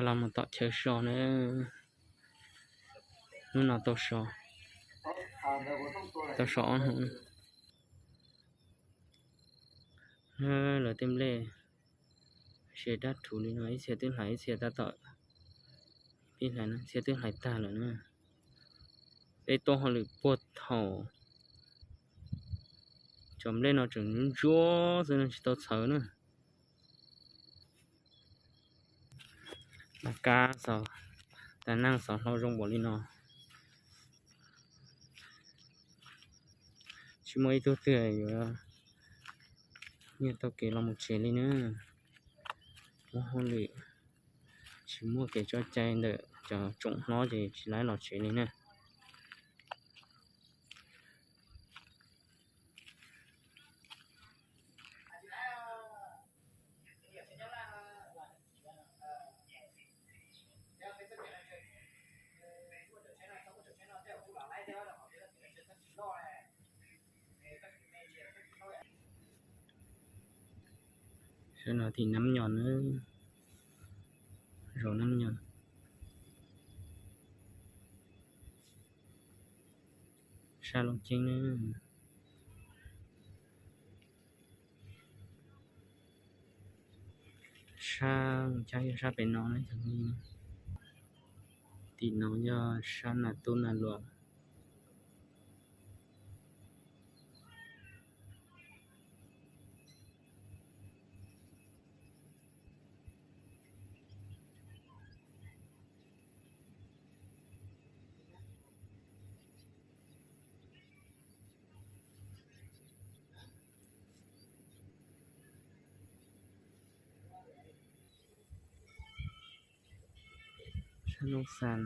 Los mus tom chaw so na. Hnub no tau so, tau so ob hnub. Lawv tej nplej se dab rhuv li no, ib txhia twb hlais, ib txhia tab tom, ib txhia twb hlais tag lawm na. Peb tuaj hauj lwm puag thaum cov nplej no tseem ntsuab xwb no tsis tau txhawv na. Laj kab xaus, tag neej xaus hlau zoo npaum li no. Tsis muaj ib tug twg yuav nyiag tau kev los mus tsev li na. Ua hauj lwm tsis muaj kev tso cai ntawm cov tsoom hlob ces tsis laib los tsev li na. Sab no tim Nab Nyos na, zos Nab Nyos, sab Looj Ceeb na. Sab Looj Ceeb yog sab pem no na, tim no yog sab Nas Tub Nas Luam. Sab Looj Xas.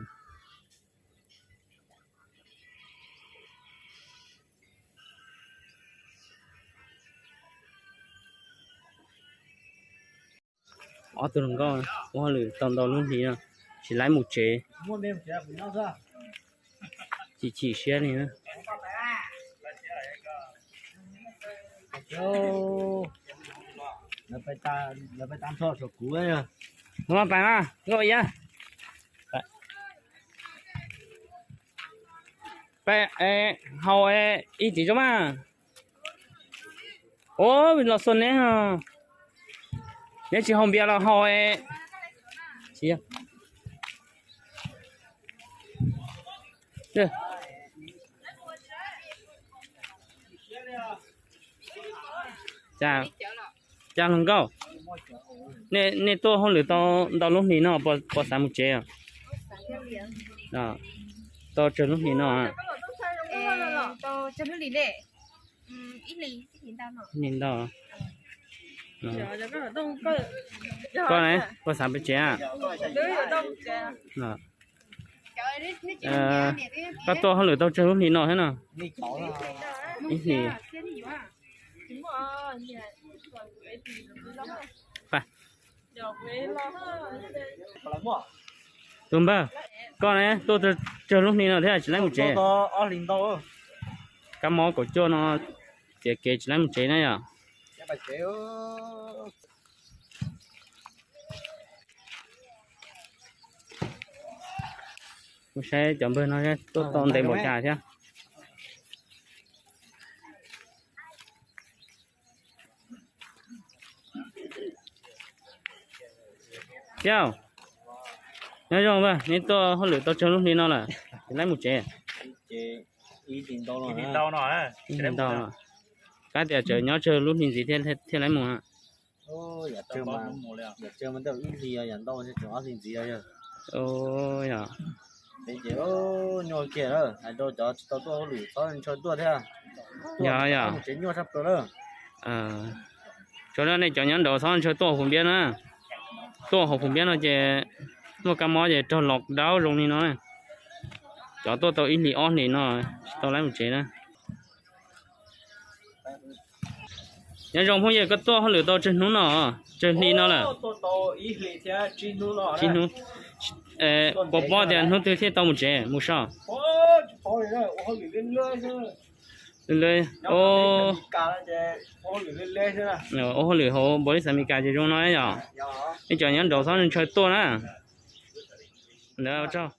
Ob tug hluas nkauj ua hauj lwm tau ntau lub hlis no, tsis laib mus tsev, chim chim siab li na. Mus pais mas, nkauj Iab. Pais haus ib txiv zoo mas. Ua los xuas neb, neb tsis haus npias los haus. Cas hluas nkauj, nej tuaj hauj lwm tau ntau lub hlis no puas xav mus tsev? Tau tsawg lub hlis no? Ib hlis ntau. Koj ne, koj xav pais tsev? Koj tuaj hauj lwm tau tsawg lub hlis no thiab no? Ib hlis. Tus npawg, koj ne tuaj tsawg lub hli no thiab tsis laib mus tsev? Kab mob kaum cuaj no, txiav kev tsis laib mus tsev na yom. Kuv saib cov npawg no tuaj tau ntev npaum cas thiab. Thiab, nyob zoo, neb tuaj hauj lwm tau tsawg lub hli no lawm tsis laib mus tsev? Ib hlis ntau, kab tias tseem nyob tsawg lub hli ntxiv thiab laib mus? Ib hlis ntau, ob hlis ntxiv. Ces nyuaj kiag lawm, hais rau cov tsis tau tuaj hauj lwm txhob ntshaw tuaj thiab. Yog, yog, mus tsev nyuaj tshaj plaws lawm. Tsuas yog nej cov nyob nraud txhob ntshaw tuaj hauv Phum Npiab na. Tuaj hauv Phum Npiab no ces muaj kab mob ces raug los dawb zoo li no. Cov tuaj tau ib hlis ob hlis no tsis tau laib mus tsev na. Nyob zoo phooj ywg, koj tuaj hauj lwm tau tsawg hnub no, tsawg hli no lawm? Tsib hnub. Puas paub tias hnub twg thiaj tau mus tsev mus so? Ua hauj lwm hauv npaus lis xas Mes Lis Kas ces zoo no yom. Nej cov nyob nraud txhob ntshaw tuaj na. Ntawd ua tsaug.